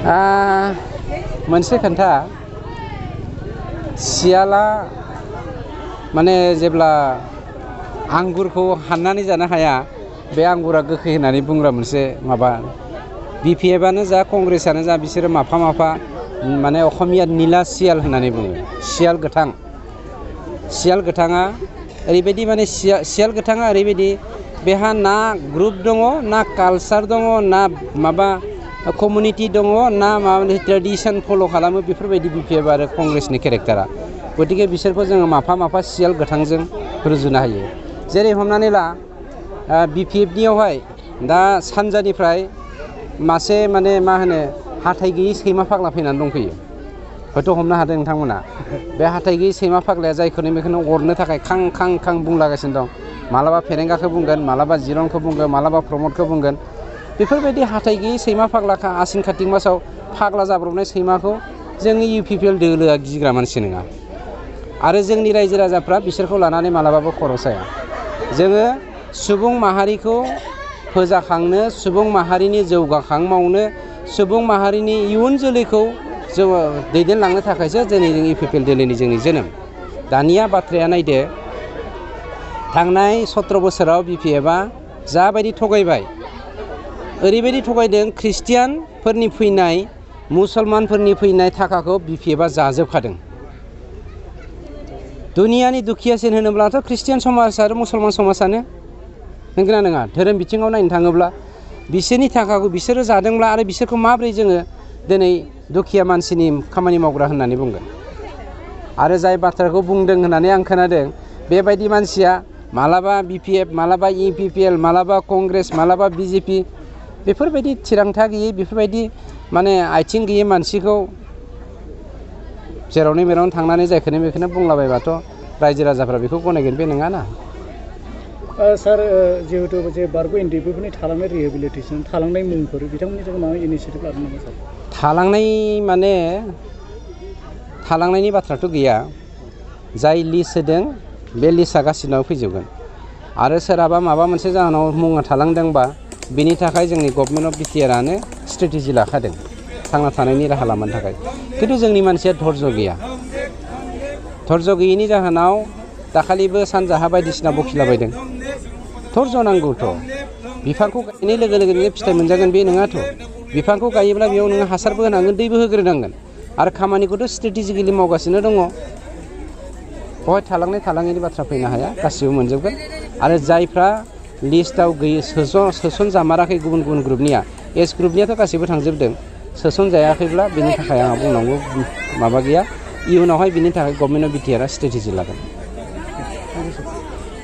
मोनसे खोन्था सियाला माने जेब्ला आंगुरखौ हाननानै जानो हाया बे आंगुरा गोखै होननानै बुंग्रा मोनसे माबा BPFआनो जा कंग्रेसआनो जा बिसोरो माफा माने असमिया नीला सियाल होननानै बुङो सियाल गोथाङा ओरैबायदि माने सियाल गोथाङा ओरैबायदि बेहा ना ग्रुप दङ ना कालचार दङ ना माबा कमिउनिटि दङ ना माबा ट्रेडिसन फल' खालामो बेफोरबायदि BPF आरो कंग्रेसनि केरेक्टारा गतिके बिसोरखौ जोङो माफा सियाल गोथांजों रुजुनो हायो जेरै हमनानै ला BPFनियावहाय दा सानजानिफ्राय मासे माने मा होनो हाथाय गैयै सैमा फाग्ला फैनानै दंफैयो हयथ' हमनो हादों नोंथांमोना बे हाथाय गैयै सैमा फाग्लाया जायखौनो बेखौनो अरनो थाखाय खां बुंलागासिनो दं मालाबा फेरेंगाखौ बुंगोन मालाबा जिरनखौ बुंगोन मालाबा प्रमदखौ बुंगोन बेफोरबायदि हाथाय गैयै सैमा फाग्लाखा आसिन कार्तिक मासाव फाग्ला जाब्रबनाय सैमाखौ जोंनि UPPL दोलोआ गिग्रा मानसि नङा आरो जोंनि रायजो राजाफ्रा बिसोरखौ लानानै मालाबाबो खर' साया जोङो सुबुं माहारिखौ फोजाखांनो सुबुं माहारिनि जौगाखां मावनो सुबुं माहारिनि इयुन जोलैखौ जोङो दैदेनलांनो थाखायसो दिनै जों UPPL दोलोनि जोंनि जोनोम दानिया बाथ्राया नायदो थांनाय 17 बोसोराव BPFआ जाबायदि थगायबाय ओरैबायदि थगायदों ख्रिस्टियानफोरनि फैनाय मुसलमानफोरनि फैनाय थाखाखौ BPFआ जाजोबखादों दुनियानि दुखियासिन होनोब्लाथ' ख्रिस्टियान समाज आरो मुसलमान समाजानो नंगौना नङा धोरोम बिथिङाव नायनो थाङोब्ला बिसोरनि थाखाखौ बिसोरो जादोंब्ला आरो बिसोरखौ माबोरै जोङो दिनै दुखिया मानसिनि खामानि मावग्रा होननानै बुंगोन आरो जाय बाथ्राखौ बुंदों होननानै आं खोनादों बेबायदि मानसिया मालाबा BPF मालाबा UPPL मालाबा कंग्रेस मालाबा BJP बेफोरबायदि थिरांथा गैयै बेफोरबायदि माने आथिं गैयै मानसिखौ जेरावनो मेरावनो थांनानै जायखौनो बेखौनो बुंलाबायबाथ' रायजो राजाफ्रा बेखौ गनायगोन बे नङाना सार जिहेतु जे बारग' एनडिएफबिफोरनि थालांनाय रिहेबिलिटेसन थालांनाय मुंफोर बिथांमोननि थाखाय माबा इनिसियेटिभ लादों नामा सार थालांनायनि बाथ्राथ' गैया जाय लिस्ट होदों बे लिस्टआ गासिनाव फैजोबगोन आरो सोरहाबा माबा मोनसे जाहोनाव मुङा थालांदोंबा बेनि थाखाय जोंनि गभर्नमेन्ट अफ BTRआनो स्ट्रेटेजि लाखादों थांना थानायनि राहा लामानि थाखाय खिन्थु जोंनि मानसिया धर्ज गैयैनि जाहोनाव दाखालिबो सानजाहा बायदिसिना बखिलाबायदों धर्ज नांगौथ' बिफांखौ गायनाय लोगो लोगोनो फिथाइ मोनजागोन बे नङाथ' बिफांखौ गायोब्ला बेयाव नोङो हासारबो होनांगोन दैबो होग्रोनांगोन आरो खामानिखौथ' स्ट्रेटेजिकेलि मावगासिनो दङ बहाय थालाङैनि बाथ्रा फैनो हाया गासिबो मोनजोबगोन आरो जायफ्रा लिस्टआव सोसन जामाराखै गुबुन ग्रुपनिया एस ग्रुपनियाथ' गासिबो थांजोबदों सोसन जायाखैब्ला बेनि थाखाय आंहा बुंनांगौ माबा गैया इयुनावहाय बिनि थाखाय गभर्नमेन्ट अफ BTRआ स्ट्रेटेजि लागोन